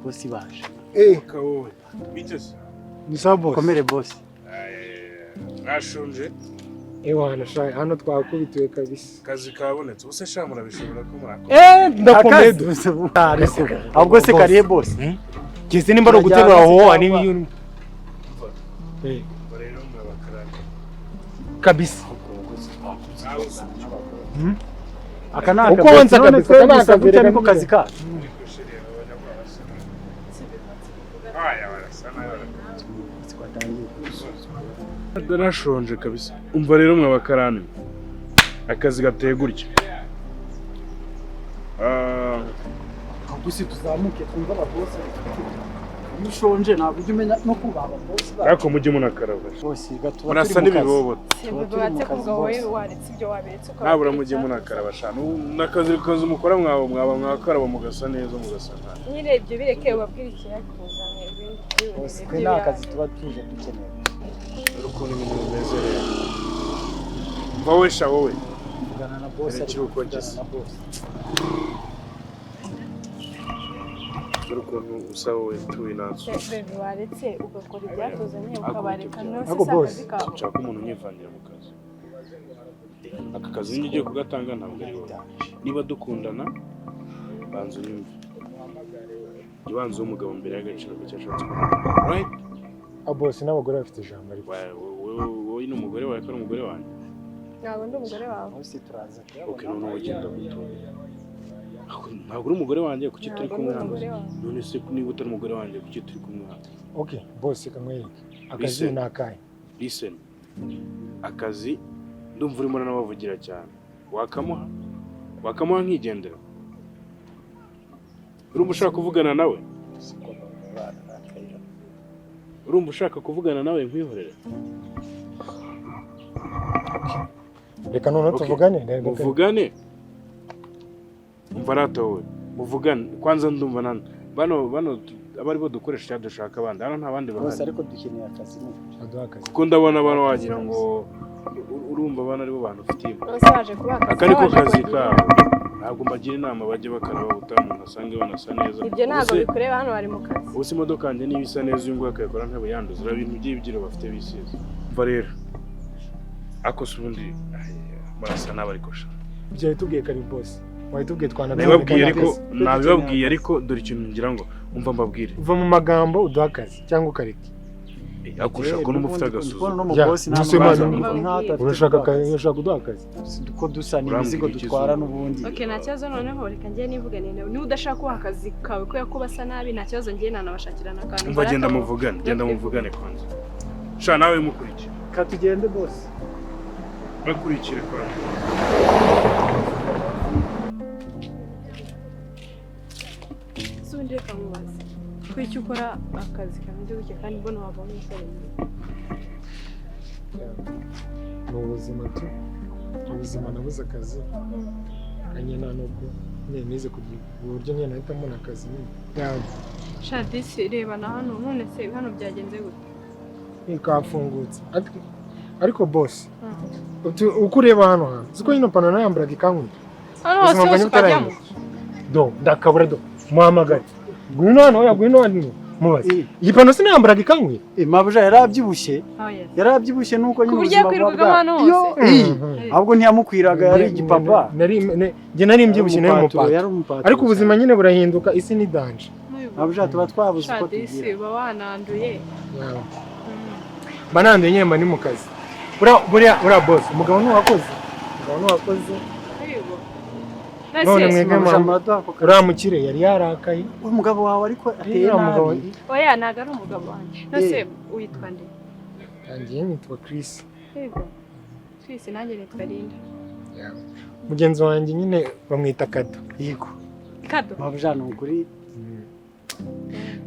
Bosi baje. Eh, Kawowe bite se? Ni sawa, boss. Komere, bosi. Mwashonje? Ewana sha, hano twakubitiwe kabisa. Akazi kabonetse ubuse sha, murabishobora ko murakora? Eh, ndakomeye. Ahubwo se kariye, bosi? Kese nimba ari uguterura aho ani Umva rero murabakarani. Kabisa. Aka ni Uko akazi wanza none kabisa, twe aka ni gusa akazi, gutya reka niko kazi kacu. Aya barasa nabi, ndarashonje kabisa. Umva rero mwe abakarani, akazi gateye gutya. Ah, Ahubwo se tuzamuke twumve ababosi? Iyo ushonje ntabwo ujya umenya no kubaha ababosi bacu. Ariko mujye munakaraba. Bosi, tuba Murasa turi mu kazi. n'ibibobo. Tuba turi mu kazi, Wowe bosi. waretse ibyo waberetse. Nabura mujye munakaraba sha. N'akazi kazi mukora, mwaba mwaba mwakaraba mugasa neza, mugasa nka Nyine ibyo bireke, ubabwire ikiyakuzanye, ibindi. Bosi, twe nta kazi tuba tuje dukeneye. Dore ukuntu ibintu bimeze rero. Mva we sha, wowe. Kuvugana na bosi. Dore Ariko ikiruhuko kuvugana gisa. na bosi. Dore ukuntu usa wowe tuwe natwe. Bebe, waretse ugakora ibyatuzanye ukabareka, none se Ariko si boss, akazi kabo? Nshaka umuntu unyivangira mu kazi. Aka kazi njye ugiye kugatanga ntabwo ari wowe. Niba dukundana, banza unyumve. Jya ubanza uwo mugabo mbere y'agaciro k'icyo ashatse kuvuga, right? Ah, boss, n'abagore bafite ijambo ariko. Wowe ni umugore wawe ko ari umugore wanjye? Ntabwo ndi umugore wawe. Bosi, turaza Ok, kuyabona. noneho ugenda gutora. Ntabwo uri umugore wanjye, kuki turi Ntabwo kumwe ndi hano? umugore wawe. None se niba utari umugore wanjye, kuki turi kumwe hano? Okay, boss, reka nkwereke. Akazi Listen. ni akahe? Listen, akazi ndumva urimo uranabavugira cyane. Wakamuha, wakamuha nkigendera. Urumva ushaka kuvugana nawe? Urumva ushaka kuvugana nawe nkwihorere? Reka noneho Okay. tuvugane. Muvugane. Umva ratowe. Muvugane. Kwanza ndumva nani. Bano abari bo dukoresha cyangwa dushaka abandi. Hano nta bandi Bose bahari. ariko dukeneye akazi nyine. Aduha akazi. Kuko ndabona bano wagira ngo urumva bano aribo bantu ufitiye. Bose baje kubaha akazi. Aka niko baje kazi kubagira kabo. Ntabwo mbagira inama bajye bakaraba ubutaha umuntu asange banasa neza. Ibyo ntabwo Ubuse- bikureba, hano bari mu kazi. Ubuse imodoka yanjye niba isa neza uyu nguyu akayikora ntebe yanduza. Uraba ibintu by'ibyiro bafite bisize. Umva rero. Ako se ubundi ay, murasa nabi ariko sha. Ibyo wahitubwiye kare boss. Wahitubwiye Nabibabwiye ariko twanabyumvikana. nabibabwiye ariko dore ikintu ngira ngo umva mbabwire. Uva mu magambo uduha akazi cyangwa ukareka. Akusha ko n'umu ufite agasuzuguro. Ya, boss nta nuse n'ubanza mwana, nkaho adafite urashaka kuduha akazi, urashaka kuduha akazi. Ko dusa ni imizigo Urambwira iki dutwara se? n'ubundi. Okay, nta kibazo noneho reka njye nivugane nawe. Niba udashaka kubaha akazi kawe kubera ko basa nabi, nta kibazo njye nanabashakira n'akantu. Umva genda muvugane, genda muvugane kwanza. Sha nawe mukurikire. Ka tugende boss. Bakurikire kwanza. Se ubundi reka nkubaze. Kuki icyo ukora akazi kameze gutya kandi mbona wavamo umusore mwiza? Ni ubuzima tu. Ubuzima nabuze akazi. Kanye nta nubwo nyine nize kugira uburyo nyine nahita mbona akazi nyine. Ya, Sha disi reba na hano, none se hano byagenze gute? kafungutse. Ariko boss, uko ureba hano hantu, siko nyine ipantaro nayambaraga ikankwira. Hano hose Ubuzima bwanjye hose ukajyamo? butarahinduka. Do, ndakabura do. Muhamagare. Ngwino hano, oya ngwino hano. Mubaze. Iyi pantaro sinayambaraga ikankwira. Mabuja yarabyibushye. Oh, yes. Yarabyibushye nuko nyine Ku buryo ubuzima buba yakwirwaga bwa. hano Iyo hose? ii, ahubwo ntiyamukwiraga yari igipapa. Njye nari mbyibushye nari Umupaturo, umupato. yari umupaturo. Ariko ubuzima nyine burahinduka, isi ni danje. Mabuja tuba twabuze Sha uko disi tugira. uba wananduye. Mba nanduye nyine mba ni mu kazi. Buriya boss, umugabo ni uwakoze. Umugabo ni uwakoze. Yego. None mwebwe Mabuja mama, muraduha ako kazi. uriya mukire yari yarakaye. Umugabo wawe ariko ateye Uriya mugabo nabi. Oya ntabwo ari umugabo wanjye. None se witwa nde? Yanjye nitwa Chris. Yego. Chris nanjye nitwa Linda. Mugenzi wanjye nyine bamwita Kado. Yego. Kado. Mabuja ni ukuri.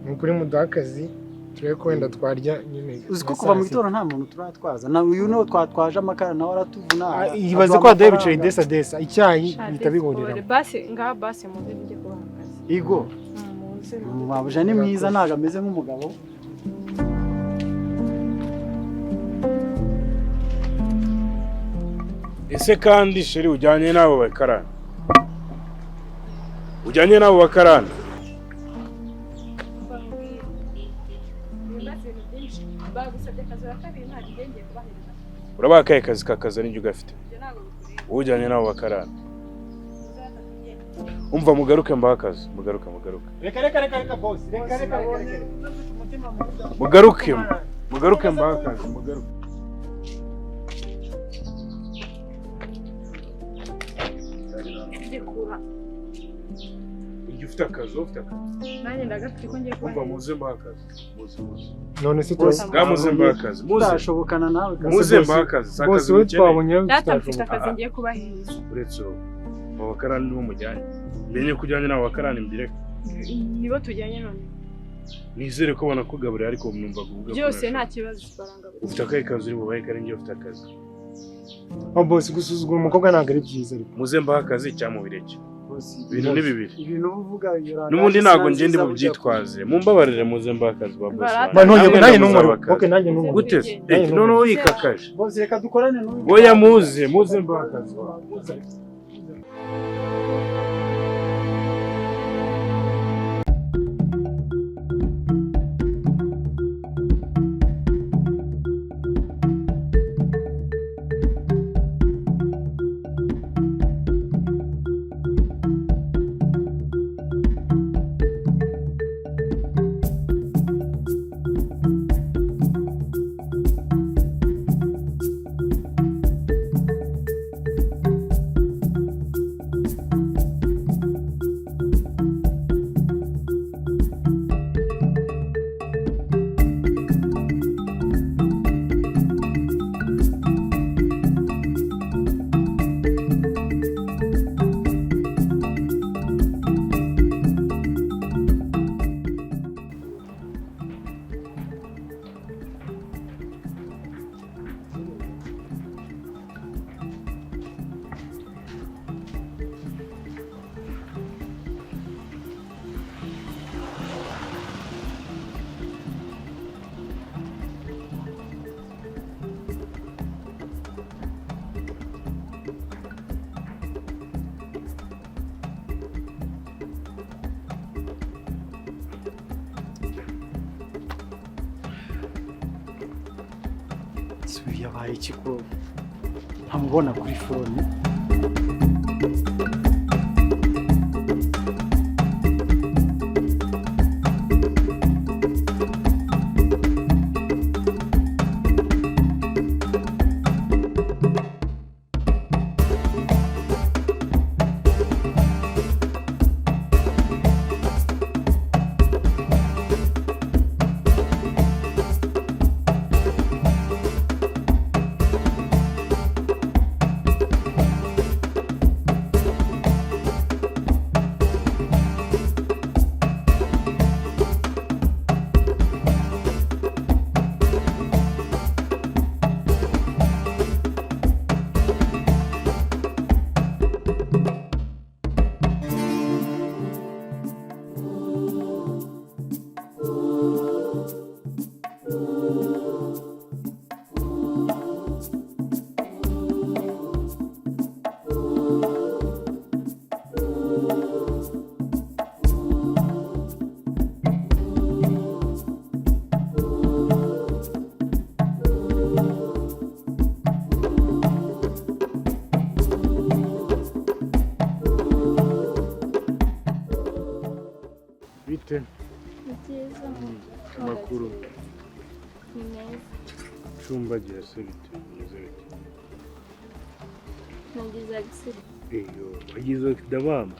Ni ukuri muduha akazi turebe ko wenda twarya nyine. Uzi ko nka kuva mu saa sita. gitondo nta muntu turatwaza. Na uyu niwo twatwaje amakara nawe aratuvuna. Ibaze aduha ko waduha ibiceri amafaranga. desa desa icyayi Sha bihita disi bihuriramo. basi ngaha basi muze mujye kubaha akazi. Yego. Muze. Mabuja ni mwiza ntabwo ameze nk'umugabo. Ese kandi sheri ujyanye n'abo bakarani? Ujyanye n'abo bakarani? Bagusabye akazi urakabiri nta ngiye kubahereza. Urabaha akahe kazi kakazi n'ibyo ugafite? Ibyo ntabwo bikureba. Wowe ujyanye n'abo bakarani. Umva mugaruke mbahe akazi, mugaruke mugaruke. Reka reka reka reka boss, reka reka reka. Mugaruke, mugaruke mbahe akazi, mugaruke. Ndikura. Ujya ufite akazi, wowe ufite akazi. Nanjye ndagafite ko ngiye Umva kubahereza. muze mbahe akazi. Muze muze. None se Boss, Ngaha muze mbahe akazi. Muze. Tutashobokana nawe kazi. Muze mbahe akazi. Si Boss akazi we mukeneye. twabonye Data mfite tutashoboka. akazi ngiye kubahereza. Uretse ubu. Abo bakarani nibo mujyanye. Menye ko ujyanye n'abo bakarani mbireke. Nibo tujyanye none. Nizere ko banakugaburira ariko numva kuvuga ko Byose nashaka. nta kibazo barangabura. Ufite akahe kazi uri bubahe kandi njye ufite akazi. Oh boss, gusuzugura umukobwa ntabwo ari byiza ariko. Muze mbahe akazi cyangwa mubireke. Boss, Ibintu ni bibiri. Ibintu uba uvuga iyo N'ubundi ntabwo njye ndi bubyitwaze. Mumbabarire muze mbahe akazi ba boss Barata. wanjye. Ba nongeye Namwe nanjye ndamuzaha ntunkore. akazi. Okay, nanjye ntunkore. Gute se? Nanjye Eh, noneho ntunkore. yikakaje. Boss reka dukorane n'uyu. Oya muze, muze mbahe akazi. Muze. Subi yabaye iki ko ntamubona kuri phone? Bite? Ni byiza. Amakuru? Ni meza. Cumbagira se bite? Bimeze bite? Nagize accident. Iyo wagize accident mama?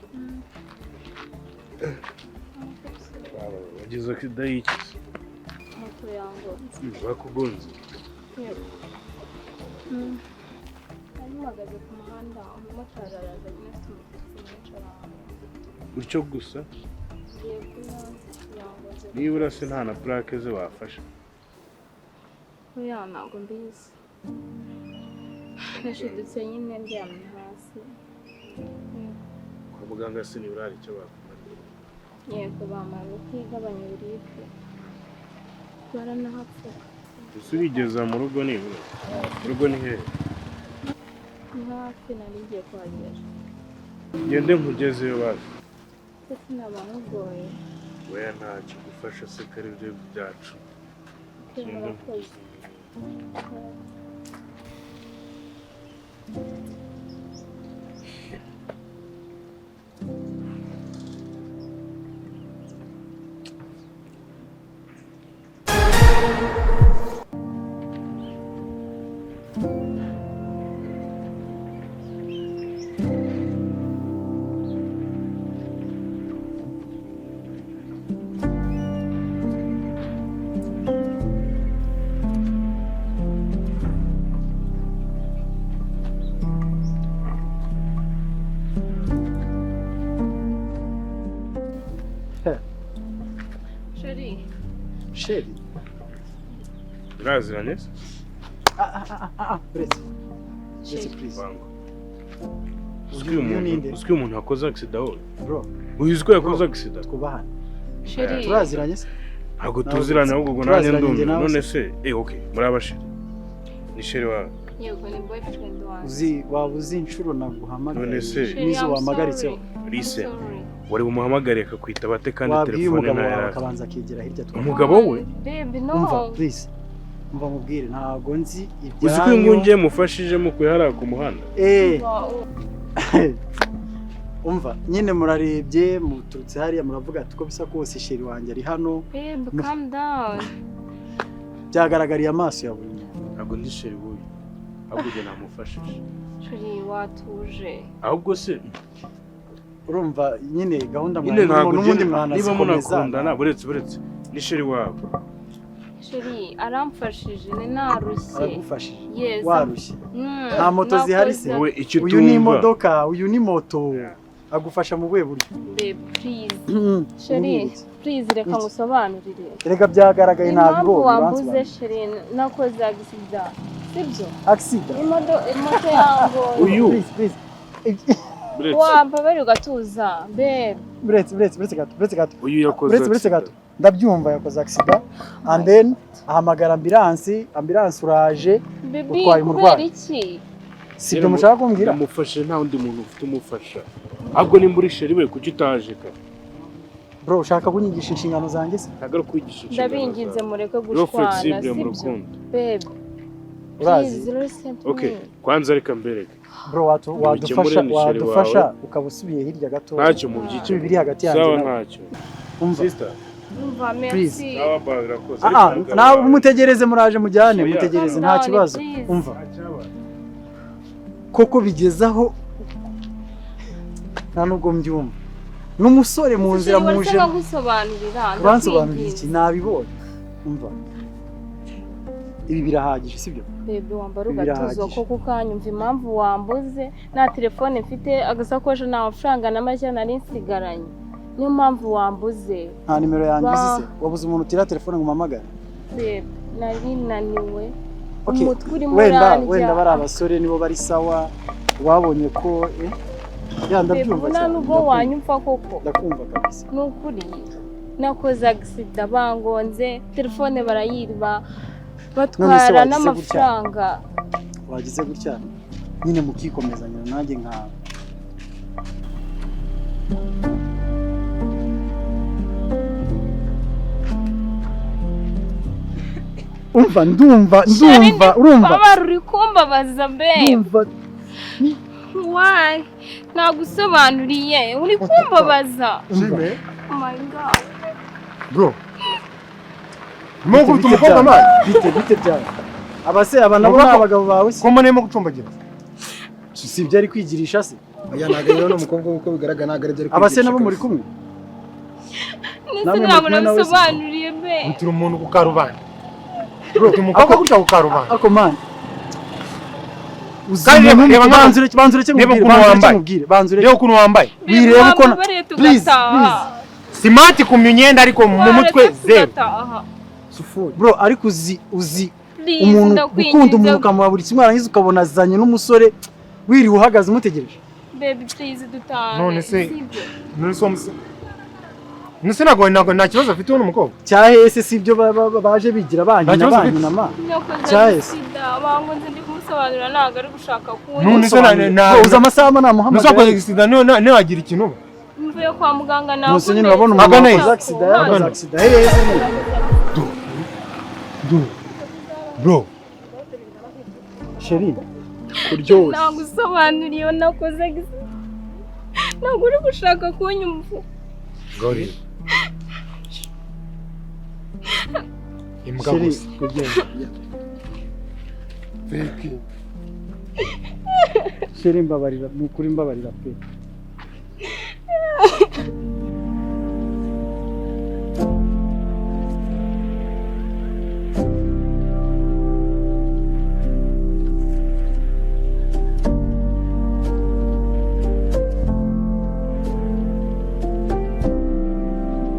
Wagize accident y'iki se? Moto yangonze. Bakugonze? Yego. Nari mpagaze ku muhanda, umumotari araza nyine afite umuvuduko mwinshi arangonga. Gutyo gusa? Yego, yangonze. Nibura se nta na plaque ze wafashe? Oya, ntabwo mbizi. Nashidutse nyine ndyamye hasi. Kwa muganga se nibura hari icyo bakumariye? Yego, bamara imiti igabanya uburibwe, baranahapfuka. Ese urigeza mu rugo nibura? Mu rugo ni hehe? Ni hafi, nari ngiye kuhagera. Ngende nkugezeyo bazi. Ndetse naba nkugoye. Oya, ntacyo gufasha se ko ari byo byacu. Murakoze. Chérie. Chérie. Uraziranye se? Ah, uretse. Uretse please. Uzwi umuntu, uzwi umuntu wakoze accident wowe? Bro. Uyu uzwi yakoze accident? Twubahane. Chérie. Turaziranye se? Ntabwo tuziranye ahubwo ubwo nanjye ndumva. None se, okay, muri abasheri. Ni chérie wawe. Yego, ni boyfriend wanjye. Uzi waba uzi inshuro naguhamagaye. None se, nizo wamagaritseho. Lise. Wari bumuhamagare akakwita bate kandi wabwiye telefone umugabo wawe ntayo. Akabanza akegera hirya twumva. Umugabo we? Babe, no. Umva please. Umva mubwire ntago nzi ibyanyu. Uzi ko ingunge mufashije mukuye hariya ku muhanda? Umva nyine murarebye muturutse hariya muravuga ati ko bisa kose chérie wanjye ari hano. Babe, calm down. Byagaragariye amaso ya buri muntu. Ntabwo ndi chérie wuyu. Ahubwo njye namufashije. Chérie, watuje. Ahubwo se urumva nyine gahunda nyine ntabwo n'ubundi niba mwanazikomeza. munakundana buretse ni chérie wawe. Chérie, aramfashije ni narushye. Aragufashije. Yes. Warushye. Nta moto zihari se? Wowe icyo Uyu ni utumva. imodoka, uyu ni moto. Agufasha mu buhe buryo? Babe, please. Chérie, please reka ngusobanurire. Reka byagaragaye Impamvu ntabwo wambuze chérie, nakoze accident. Sibyo? Accident. Imoto yangoye. Uyu. Please, please. Wambabarira ugatuza, babe. Buretse gato. Uyu yakoze Buretse gato. Ndabyumva yakoze accident and then ahamagara ambulance, ambulance uraje utwaye Baby, kubera umurwayi. iki? Si ibyo mushaka kumbwira? Namufashe nta wundi muntu ufite umufasha. Ahubwo nimba uri chérie we kuki utaje ka? Bro, ushaka kunyigisha inshingano zanjye se? Ntabwo ari ukwigisha inshingano Ndabinginze zawe. mureke Uri gushwana, flexible mu sibyo? rukundo. Babe, Urazi. Please listen to Okay, me. kwanza reka mbereke. Bro, wadufasha Mubikemure ni chéri wadufasha wawe. ukaba usubiye hirya gato. Ntacyo mubyikemure. Biri hagati yanjye Sawa, nawe. ntacyo. Umva. Sister. Umva, Please. merci. Sawa ba, urakoze. Ah, ah, Ariko nawe mutegereze, muraje mujyane, Oya. mutegereze nta Down, kibazo. please. Umva. Koko bigezaho nta nubwo mbyumva. N'umusore mu nzira Chéri, muje. waretse nkagusobanurira, Uransobanurira iki? ndakwinginze. Nabibonye. Umva. Ibi birahagije, sibyo? Bebe, wambara Ibi ugatuzwa birahagije. koko ukanyumva impamvu wambuze. Nta telefone mfite, agasakoshi, nta mafaranga n'amashya nari nsigaranye, niyo mpamvu wambuze. Nta nimero yanjye uzi Ba- se? Wabuze umuntu utira telefone ngo umpamagare? Bebe, nari naniwe. Okay, Umutwe urimo wenda urandya. wenda bari abasore nibo bari sawa, wabonye ko ya Bebe, ndabyumva ubu nta cyane. nubwo Ndakumva. wanyumva koko. Ndakumva kabisa. Ni ukuri nakoze agisida, bangonze, telefone barayiba, None se batwara wagize gutya? n'amafaranga. Wagize gutya nyine mukikomezanya nanjye nka umva, ndumva, ndumva, urumva. Babara, uri kumbabaza be. Ndumva. Why? Nagusobanuriye, uri kumbabaza. Umva. Oh my God. Bro, urimo gukubita umukobwa man. Bite, bite byawe? Abase aba nabo ni abagabo bawe se? Ko mbona gucumbagira. Si ibyo ari kwigirisha se? Oya, ntabwo rero n'umukobwa uko bigaragara ntabwo aribyo ari Abase kwigisha nabo muri kabisa. kumwe? Ndetse Namwe muri ntabwo kumwe nawe se? nabisobanuriye be. Utira umuntu ku karubanda. Bro, umukobwa gutya ku karubanda. Ako man. Uzi Kandi umuntu reba banza ureke, banza ureke reba nkubwire, ukuntu banza ureke wambaye. nkubwire, banza ureke. Reba ukuntu wambaye. Wireba uko Wambabariye Please, tugataha. please. Simati ku myenda ariko mu mutwe Waretse zero. tugataha. Bro, ariko uzi Please, umuntu ndakwinginze. gukunda umuntu ukamuha buri kimwe, warangiza ukabona azanye n'umusore wiriwe uhagaze umutegereje. Baby, please, dutahe. None se Sibyo? none se uwo none se ntabwo nta kibazo afite uwo mukobwa. Cyahese si ibyo baje bigira Nta banyina kibazo afite. banyina ma. Nakoze Cyahese. agisida, bangonze, ndi kumusobanurira ntabwo ari gushaka None se kunyumva. na Bro, uzi amasaha None se namuhamagaye. wakoze accident niwe wagira ikintu uba? Mvuye kwa muganga. Nonse nyine urabona umuntu Agana wakoze he? accident, yakoze Agana. accident hehe nyine? Du. Bro, Chéri, kuryoshye. Nagusobanuriye, nakoze agisida, ntabwo uri gushaka kunyumva. Gori. Imbwa Chéri, gusa. kuryoshye. Fake. Chéri, mbabarira, ni ukuri mbabarira pe.